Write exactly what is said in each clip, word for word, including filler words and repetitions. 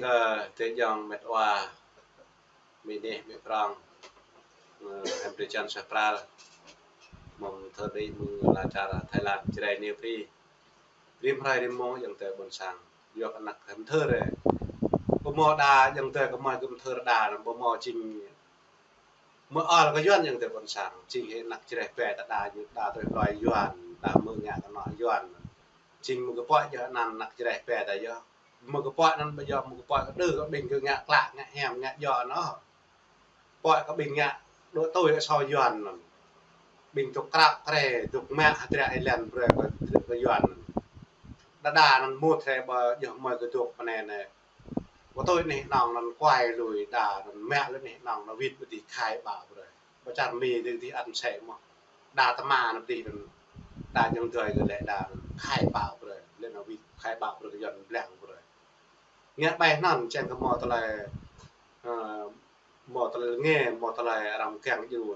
Kơ tơlơi jơng met wa, mi nih mi prong, ơ, hem tơlơi jơng sah pral, mơ̆ng thơ đĭ mơ̆ng la čar Thái Lan, Jrai ne pri. Rim hrơi rim mông jơng tơ ƀôn sang. Yua kơ anăk hem thơ re. Ƀu mơ̆ đa jơng tơ kơ mơi kơ hem thơ đa, ƀu mơ̆ jing mơ̆ ôl kơ Yuan jơng tơ ƀôn sang. Jing hĭ anăk Jrai pe ta đa, đa tui hloi Yuan, đa mơ̆ ngă kơ anŏ Yuan. Jing mơ̆ kơ pơ̆ jơh anăn anăk Jrai pe ta yơh. Mơ̆ kơ pơ̆ anăn ƀu djơ̆, mơ̆ kơ pơ̆ kơ đơ kơ ƀing kơ ngă klă, ngă hiam, ngă djŏ anŏ. Pơ̆ kơ ƀing ngă dŏ tui asâo Yuan anŭn. Ƀing dŏ krăp kre, dŏ mă hơdră ih lĕn brơi kơ, kơ Yuan anŭn. Đa đa anŭn mŭt hre ƀơ djơ̆ mơi kơ dŏ pơ anai anai. Ƀu tui anih anŏng anŭn kuai lui đa anŭn mă lui anih anŏng anŭn wĭt ƀu dih khai ƀă brơi. Ƀơ čar Mi dih dih ăn sĕ mơ̆. Đa tơma anŭn dih anŭn đa jơng dơi kơ lĕ đa khai ƀă brơi. Lĕ anŭn wĭt khai ƀă brơi kơ Yuan blang brơi. Ngă ƀai anŭn čang kơ mơ̆ tơlơi, ơ, mơ̆ tơlơi ngă, mơ̆ tơlơi arăng kiăng djru.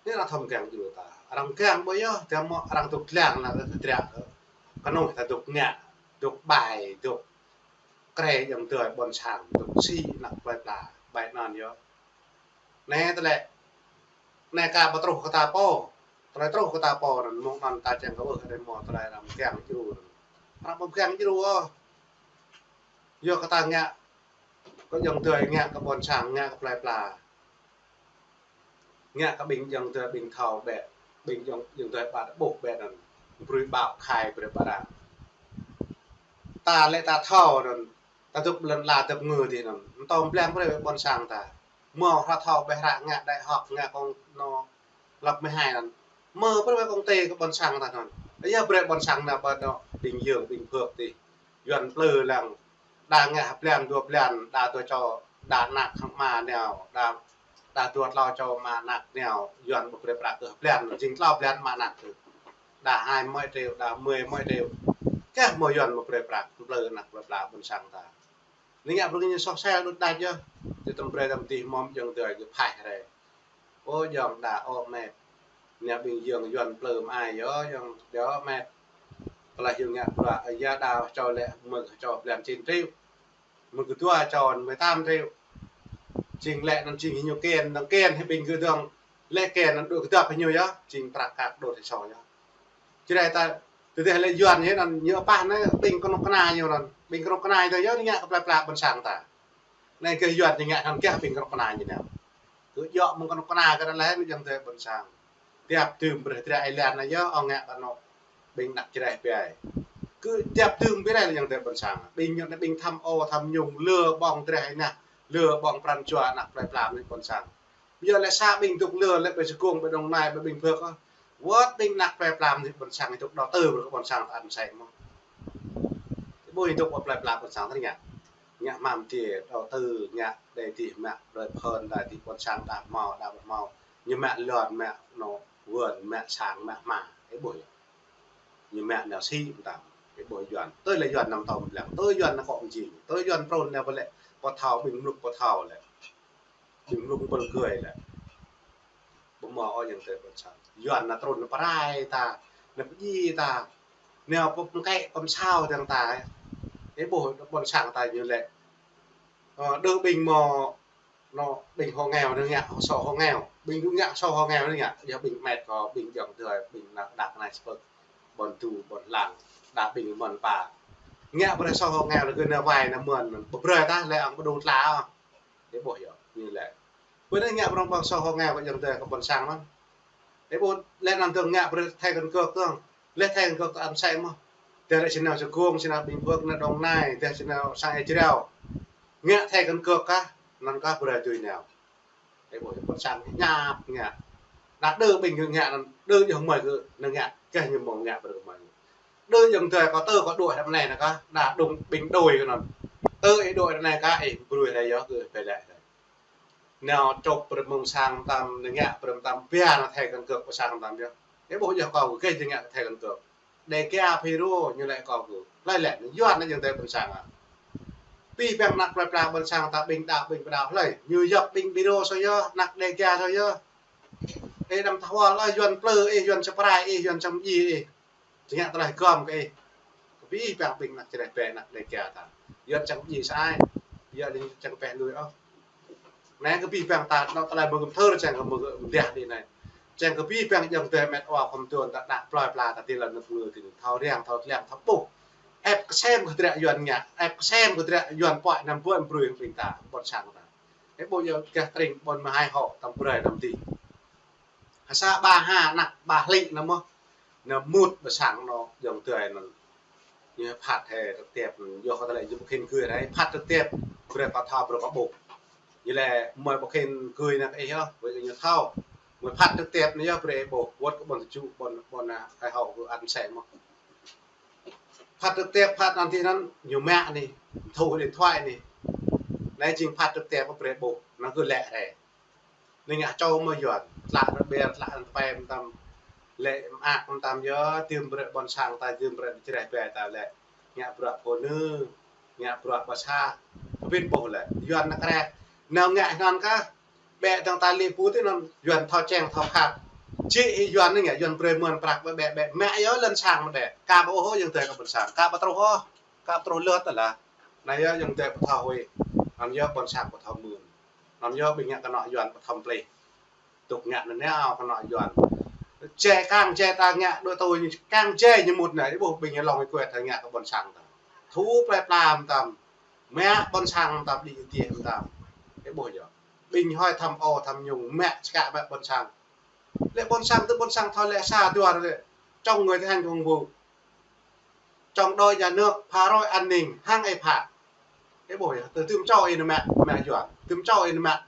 Anai arăng thâo kiăng djru ta. Arăng kiăng ƀu yơh, tơdah mơ̆ arăng tŭ kiăng anŭn kơ hơdră kơ. Kơnơ̆ng ta dŏ ngă, dŏ ƀai, dŏ kre jơng dơi ƀôn sang, dŏ sĭ anăk plơi pla, ƀai anŭn yơh. Anai tơlơi, anai kơ ƀu truh kơ ta pô, tơlơi truh kơ ta pô anŭn, mơ̆ng anŭn ta čang kơ ƀuh hơdai mơ̆ tơlơi arăng kiăng djru. Arăng ƀu kiăng djru ôh. Yua kơ ta ngă kơ jơng dơi, ngă kơ ƀôn sang, ngă kơ plơi pla. Ngă kơ ƀing jơng dơi ƀing thâo ƀĕ, ƀing jơng, jơng dơi ƀă ƀuh ƀĕ anŭn. Brơi ƀă khai brơi ƀă răng. Ta lĕ ta thâo anŭn, ta dŏ lŏn ala dŏ ngơ dih anŭn. Mơtô blang brơi ƀôn sang ta. Mơ̆ hră thâo ƀĕ hră ngă đại học, ngă kông nô lăp mơhai anŭn. Mơ̆ brơi ƀă kông tê kơ ƀôn sang ta anŭn. Yua brơi ƀôn sang ta ƀă anŏ ƀing yơng, ƀing phơk dih. Yuan plư lăng. Đa ngă blan dua blan, đa dua čô, đa anăk hăng ama nao, đa, đa dua tlâo čô ama anăk nao, Yuan ƀu brơi prăk kơ blan, jing tlâo blan ama anăk kơ. Đa hai mươi triệu, đa mười mươi triệu. Kơ mơ̆ Yuan ƀu brơi prăk, plư anăk plư pla ƀôn sang ta. Anai ngă brơi ñu soh sel đŭt đač yơh. Tơdah tơm brơi tơm dih mơ̆ jơng dơi kơ phaih re. Ơ, jơng đa ôh met. Anai ƀing yơng Yuan plư mơai yơh, jơng đa ôh met. Tơlơi yơng ngă bruă, ơ, yua đa čô lĕ mơ̆ čô blan chín triệu. Mơ̆ kơ dua čô mười tám triệu. Jing lĕ anŭn jing hĭ ñu kiăng, anŭn kiăng hĭ ƀing kơ dơ̆ng. Lĕ kiăng anŭn dŏ kơdŏp hĭ ñu yơh, jing prăk kăk dŏ hĭ sô yơh. Jrai ta, tơdah lĕ Yuan yơh anŭn ñu apah anai ƀing kơnuk kơna ñu anŭn. Ƀing kơnuk kơna ñu yơh ngă kơ plơi pla ƀôn sang ta. Anai kơ Yuan ñu ngă anŭn kơ ƀing kơnuk kơna ñu anŭn. Kơ djŏ mơ̆ng kơnuk kơna kơ anŭn lĕ anŭn jơng dơi ƀôn sang. Tiap tơm brơi hơdră ih lĕn anŭn yơh ong ngă kơ anŏ ƀing anăk Jrai pe ai. Kơ tiap tơm brơi lĕ jơng dơi ƀôn sang. Ƀing ñu anai ƀing tham ô tham nhũng lơ ƀơ̆ng hơdră ih anai. Lơ ƀơ̆ng pran jua anăk plơi pla mơnuih ƀôn sang. Yua lĕ sa ƀing dŏ lơ lĕ ƀơi Sê Kông, ƀơi Đồng Nai, ƀơi ƀing phơk. Wơ̆t ƀing anăk plơi pla mơnuih ƀôn sang dŏ đầu tư brơi kơ ƀôn sang ta ăn sĕ mơ̆. Ƀu dŏ ƀơi plơi pla ƀôn sang ta ngă. Ngă mơ̆ng dih đầu tư ngă đa dih mă brơi phơn đa dih ƀôn sang đa hmâo đa ƀu hmâo. Ñu mă lŏn mă anŏ vườn mă sang mă hma. Ih ƀuh yơh. Ñu mă nao sĭ mơtam. Ih ƀuh Yuan. Tui lĕ Yuan anăm tơm blang. Tui Yuan anŭn kŏ mơjing. Tui Yuan prŏng anai ƀu lĕ pơthâo ƀing mlŭk pơthâo lĕ. Ƀing mlŭk pơl gơi lĕ. Ƀu mơ̆ ôh jơng dơi ƀôn sang. Yuan anŭn trŭn anŭn pơrai ta, anŭn pơjing ta. Anŭn pơm kĕ pơm sao jơng ta. Ih ƀuh ƀôn sang ta ñu lĕ. Ơ, đơ ƀing mơ̆ anŏ ƀing hộ nghèo anŭn ngă, sô hộ nghèo. Ƀing dŏ ngă sô hộ nghèo anŭn ngă. Yua ƀing met kơ ƀing jơng dơi, ƀing anăk đăk anai sơpơ̆k. Ƀôn tu, ƀôn lăng. Đa ƀing mơ̆n pa. Ngă brơi sô hộ nghèo lĕ kơ anai wai anai mơ̆n. Ƀu brơi ta lĕ ong ƀu dŏ tla. Ih ƀuh yơh, ñu lĕ. Ƀơi anai ngă prŏng ƀơ̆ng sô hộ nghèo kơ jơng dơi kơ ƀôn sang mơ̆n. Ih ƀuh lĕ anŭn dơ̆ng ngă brơi thẻ căn cước dơ̆ng. Lĕ thẻ căn cước ta ăn sĕ mơ̆. Tơdah lĕ či nao Sê Kông, či nao ƀing phơk, nao Đồng Nai, tơdah či nao sang Ê Jrao. Ngă thẻ căn cước kah, anŭn kah brơi tui nao. Ih ƀuh ƀôn sang ñăp ngă. Đa đơ ƀing kơ ngă anŭn, đơ jơh mơi kơ anŭn ngă, kơ ñu mơ̆ ngă brơi kơ mơi. Đơ jơng dơi kơ tơ kơ dŏ hĕp anai anŭn kah, đa đŭng ƀing đôi kơ anŭn. Tơ ih dŏ anai kah, ih brơi anai yơh kơ pơlĕ. Nao čŏp brơi mơ̆ng sang mơtam, anŭn ngă brơi mơtam, biă anŭn thẻ căn cước pơ sang mơtam yơh. Ih ƀuh yơh kâo kơ kơ jing ngă thẻ căn cước. Đe kia phi rô ñu lĕ kâo kơ. Hlơi lĕ, anŭn Yuan anŭn jơng dơi ƀôn sang ah. Pih păng anăk plơi pla ƀôn sang ta ƀing đaŏ ƀing pơđaŏ hlơi. Ñu yap ƀing phi rô sô yơh, anăk đe kia sô yơh. Ih đăm thâo wơl ôh Yuan plư ih, Yuan sơprai ih, Yuan čang ji ih. Či ngă tơlơi gơ̆m kơ ih. Kơ pih păng ƀing anăk Jrai pe anăk đe kia ta. Yuan čang ji sa ai. Yua anai čang pĕ lui ôh. Anai kơ abih bang ta, anŏ tơlơi mơ̆ng kơmthơr čang kơ mơ̆ng kơmdah đi anai. Čang kơ abih bang ayŏng adơi met wa khŏm tuan ta đah plơi pla ta ti lăn anŭn ngơ ti anŭn. Thâo riăng, thâo tlang, thâo ƀuh. Ĕp kơsem kơ dră Yuan ngă, ĕp kơsem kơ dră Yuan puăi năm ƀuôn brơi ƀing ta, ƀôn sang ta. Ĕp ƀuh yơh gah tring ƀôn mơhai hŏ tăm brơi năm ti. Ha sa ƀa ha anăk ƀa hlĭ anŭn mơ̆n. Anŭn mŭt ƀơ sang anŏ ayŏng adơi anŭn. Ñu phat hĕ trực tiếp, yua kơ tơlơi ñu ƀu khĭn gưi rai, phat trực tiếp, brơi kơ thâo, brơi kơ ƀuh. Ñu lĕ mơi ƀu khĭn gưi anăk ih yơh, brơi kơ ñu thâo. Mơi phat trực tiếp anai yơh, brơi ƀuh, wơ̆t kơ ƀôn tơčŭ, ƀôn, ƀôn, a, hai hŏ kơ ăn sĕ mơ̆n. Phat trực tiếp, phat anŭn ti anŭn, ñu mă anai, thu điện thoại anai. Anai jing phat trực tiếp brơi ƀuh, anŭn kơ lĕ rai. Anai ngă čô mơ̆ Yuan, tlă rơber, tlă rơpem tam. Lĕ mơak tam yơh, tơm brơi ƀôn sang ta, tơm brơi čơreh ƀe ta lĕ. Ngă bruă pô nư, ngă bruă ƀơ sa. Pơpin ƀuh lĕ, Yuan anăk rĕ. Nao ngă anŭn kah, ƀĕ dơ̆ng ta lĕ pô ti anŭn, Yuan thâo čeng, thâo khăp. Či Yuan anai ngă, Yuan brơi mơ̆n prăk ƀĕ, ƀĕ, ƀĕ. Mă yơh lŏn sang mơ̆ đĕ. Ka ƀu ôh ayŏng adơi kơ ƀôn sang, ka ƀu truh ôh. Ka ƀu truh lơ̆t tơlah. Anai yơh ayŏng adơi ƀu thâo huĭ. Anŭn yơh ƀôn sang ƀu thâo mưn. Anŭn yơh ƀing ngă kơ anŏ Yuan ƀu thâo plih. Tŭk ngă anŭn nao kơ anŏ Yuan. Jai kang jai ta ngă đuaĭ tui ñu, kang jai ñu mŭt anai, ih ƀuh ƀing ñu lŏng ih kuet ta ngă kơ ƀôn sang ta. Thu plơi pla mơtam. Mă ƀôn sang mơtam, đĭ tiê mơtam. Ih ƀuh yơh. Ƀing hơi tham ô tham nhũng, mă čơkă mă ƀôn sang. Lĕ ƀôn sang tơ ƀôn sang thâo lĕ sa dua lĕ. Trong người thi hành công vụ. Trong đội nhà nước, phá rối an ninh, hăng ih phă. Ih ƀuh yơh, tơ tơm čô ih nao mă, mă Yuan. Tơm čô ih nao mă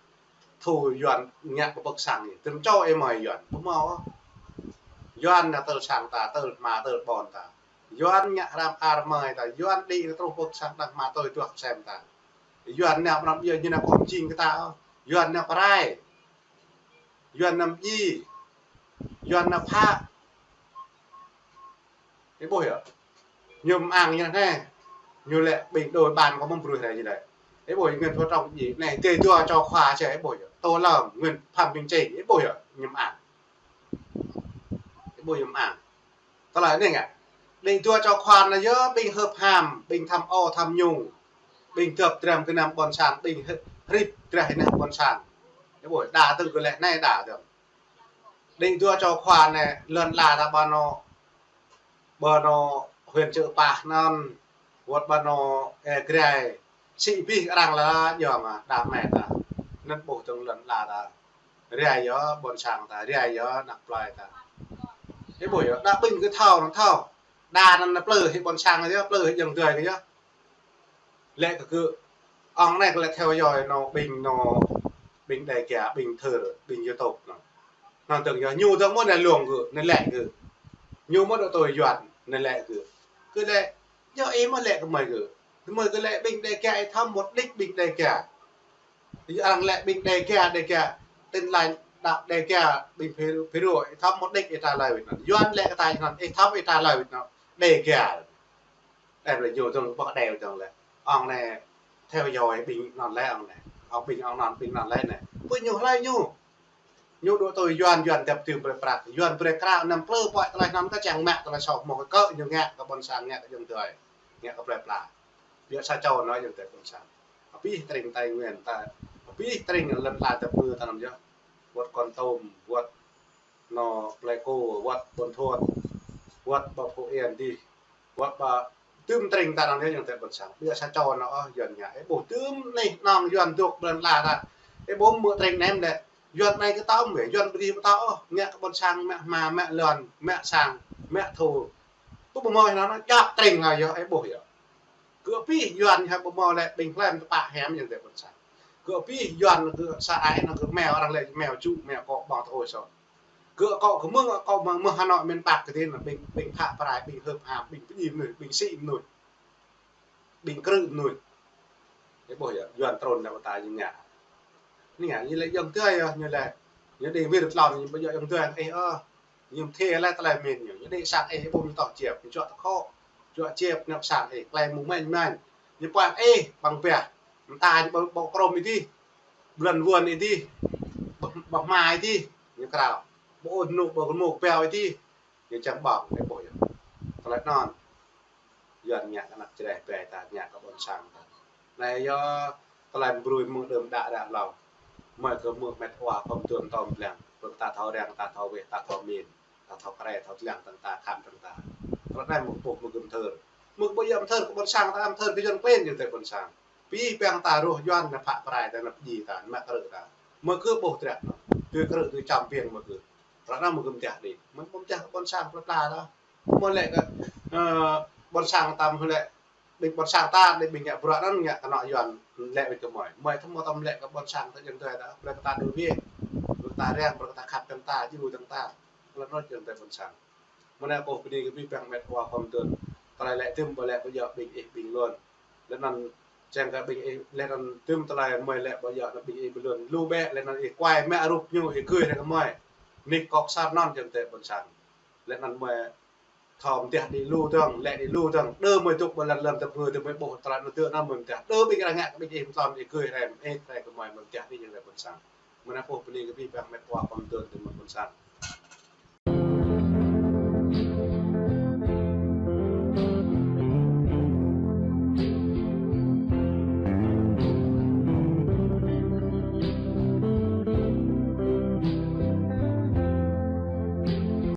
thu Yuan ngă kơ ƀơ̆k sang ih. Tơm čô ih mơi Yuan. Ƀu hmâo. Yuan nao tơl sang ta, tơl hma, tơl ƀôn ta. Yuan ngă hrăm ar mơi ta. Yuan đĭ truh ƀơ̆k sang đah hma tui duah sem ta. Yuan nao ƀrăm yơh ñu nao kơ hŏm jing kơ ta. Yuan nao pơrai. Yuan nao mdji. Yuan nao phă. Ih ƀuh yơh. Ñu mơang ñu anai. Ñu lĕ ƀing đôi bàn kơ mơ̆ng bruih anai ñu lĕ. Ih ƀuh yơh Nguyễn Phú Trọng djai. Anai, tê dua cho khóa či ih ƀuh yơh. Tô Lâm, Nguyễn Phạm Minh Chính. Ih ƀuh yơh. Ñu mơang. Ih ƀuh ñu mơang. Tơlơi anai ngă. Đĭ dua cho khóa anai yơh ƀing hơp ham, ƀing tham ô tham nhũng. Ƀing dŏp dram gơnam ƀôn sang, ƀing hri-, hrip drah hnah ƀôn sang. Ih ƀuh, đa tơ̆ng kơ lĕ anai đa tơ̆ng. Đĭ dua cho khóa anai, lŏn ala ta ƀơi anŏ, ƀơi anŏ huyện Chư Păh anŭn, wơ̆t ƀơi anŏ Ia Grai, sĭ abih arăng lĕ yơh mă, đa mĕt ta. Anŭn ƀuh tơ̆ng lŏn ala ta. Rai yơh ƀôn sang ta, rai yơh anăk plơi ta. Ih ƀuh yơh, đa ƀing kơ thâo, anŭn thâo. Đa anŭn plư hĭ ƀôn sang yơh, plư hĭ ayŏng adơi kơ yơh. Lĕ kơ gơ̆, ŏng anai kơ lĕ theo dõi anŏ ƀing anŏ, ƀing Đêga, ƀing Thur, ƀing YouTube anŏ. Anŭn tơ̆ng yơh, ñu tơ̆ng mơ̆ anai luông gơ̆, anai lĕ gơ̆. Ñu mơ̆ đuaĭ tui Yuan, anai lĕ gơ̆. Gơ̆ lĕ, yơh ih mơ̆ lĕ kơ mơi gơ̆. Mơi gơ̆ lĕ ƀing Đêga, ih thâo mŭt đĭ ƀing Đêga. Yơh arăng lĕ ƀing Đêga, Đêga. Tin lành đạo Đêga, ƀing Phi-, Phi Rô, ih thâo mŭt đĭ ih trả lời wĭt anŭn. Yuan lĕ kơ ta anŭn, ih thâo ih trả lời wĭt anŭn. Đêga. Em lĕ ñu tơ̆ng ƀơ̆k đeo tơ̆ng lĕ. Ŏng anai theo dõi ƀing anŭn lĕ ŏng anai. Ŏng ƀing ŏng anŭn ƀing anŭn lĕ anai. Pơ ñu hlơi ñu. Ñu đuaĭ tui Yuan, Yuan dăp tơ̆m brơi prăk. Yuan brơi krao năm plư puăi tơlơi anŭn kơ čang mă tơlơi soh mơ̆ kơ ñu ngă kơ ƀôn sang ngă kơ ayŏng adơi. Ngă kơ plơi pla. Biă sa čô anŭn ayŏng adơi ƀôn sang. Abih tring Tây Nguyên ta. Abih tring lŏn ala dăp mơ̆ ta anŭn yơh. Wơ̆t Kon Tum, wơ̆t anŏ Pleiku, wơ̆t Buôn Thuột, wơ̆t ƀơi Phú Yên dih, wơ̆t ƀơi tơ̆m tring ta anŭn yơh ayŏng adơi ƀôn sang. Biă sa čô anŏ ôh Yuan ngă. Ih ƀuh tơ̆m anih anŏ Yuan dŏ ƀơi lŏn ala ta. Ih ƀuh mơ̆ tring anai lĕ. Yuan anai kơ tơ̆m wĕ, Yuan ƀu dih pơtô ôh. Ngă kơ ƀôn sang mă hma, mă lŏn, mă sang, mă thu. Ƀu hmâo anŭn, djŏp tring anŭn yơh, ih ƀuh yơh. Kơ abih Yuan hă ƀu hmâo lĕ ƀing hlăm tơpă hiam ayŏng adơi ƀôn sang. Kơ abih Yuan kơ sa ai anŭn kơ meo arăng lĕ meo čŭ, meo kŏ ƀơ̆ng tơ ơi soh. Kơ akŏ kơ mơ̆ng, akŏ mơ̆ng, mơ̆ng Hà Nội miền Bắc kơ tin ƀing, ƀing phă prai, ƀing hơp ham, ƀing pơdjai mơnuih, ƀing sĭ mơnuih, ƀing krư̆ mơnuih. Ih ƀuh yơh, Yuan trŭn nao pơ ta ñu ngă. Anai ngă, ñu lĕ ayŏng adơi yơh, ñu lĕ. Ñu đĭ wir tlôn, ñu ƀu djơ̆ ayŏng adơi ih ôh. Ñu mơthê lĕ tơlơi mĭn ñu. Ñu đĭ sang ih ƀu mơ̆ tŏ čiăp, ñu čuă tơkhŏ. Čuă čiăp nao sang ih, tơlơi mơ̆ng mĕn mĕn. Ñu puăn ih, ƀăng ƀiă. Mơta ñu ƀu, ƀu krôm ih dih. Blŏn wơ̆n ih dih. Ƀăng, ƀăng hma ih dih. Ñu krao. Ƀu ôn nŭ, ƀu kơnuk peo ih dih. Ñu čang ƀơ̆ng, ih ƀuh yơh. Tơlơi anŭn. Yuan ngă kơ anăk čơreh ƀe ta, ngă kơ ƀôn sang ta. Anai yơh, tơlơi brui mơ̆ng đưm đă đă hlâo. Mơi kơ mơ̆ met wa khŏm tuan tŏm blang. Pơ ta thâo răng, ta thâo weh, ta thâo min, ta thâo krê, thâo tlang tơ̆ng ta, khăn tơ̆ng ta. Tơlơi anai mơ̆ kơ pô mơ̆ gơ̆m thơr. Mơ̆ kơ ƀu yơ̆m thơr kơ ƀôn sang ta, yơ̆m thơr kơ Yuan klin jing tơ ƀôn sang. Pi păng ta ruh Yuan na phă prai ta na pơji ta, na krư̆ ta. Mơ̆ kơ ƀuh trăk. Tui krư̆ tui čăm piêng mơ̆ kơ. Tơlơi anai mơ̆ gơ̆m tah đĭ. Mơ̆ gơ̆m tah kơ ƀôn sang plă plă ta. Mơ̆ lĕ kơ, ơ, ƀôn sang ta mơ̆ lĕ ƀing ƀôn sang ta, đĭ ƀing ngă bruă anŭn ngă kơ anŏ Yuan lĕ ƀing kơ mơi. Mơi thâo mơ̆ tơm lĕ kơ ƀôn sang ta jing tơ ta, brơi kơ ta đu weh, brơi kơ ta răng, brơi kơ ta khăp tơ̆ng ta, djru tơ̆ng ta. Tơlơi anŭn jing tơ ƀôn sang. Mơnă kơ pơni kơ pi păng met wa khŏm tuan. Tơlơi lĕ tơm ƀu lĕ ƀu djơ̆ ƀing ih ƀing lŏn. Lĕ anŭn čang kơ ƀing ih, lĕ anŭn tơm tơlơi mơi lĕ ƀu djơ̆ anŭn ƀing ih ƀing lŏn. Lu ƀĕ lĕ anŭn ih kuai mă rup ñu ih gơi ră kơ mơi. Nik kŏk sar anŭn jing tơ ƀôn sang. Lĕ anŭn mơi thâo mơ̆ tah đĭ lu dơ̆ng, lĕ đĭ lu dơ̆ng. Đơ mơi dŏ ƀơi lŏn lăm tơpư, đơ mơi ƀuh tơlơi anŭn tơ anŭn mơi mơ̆ tah. Đơ ƀing ră ngă kơ ƀing ih mơ̆ tơ̆m ih gơi rem, ih trăk kơ mơi mơ̆ tah đĭ jing tơ ƀôn sang. Mơnă kơ pơni kơ pi păng met wa khŏm tuan tơ mơi ƀôn sang.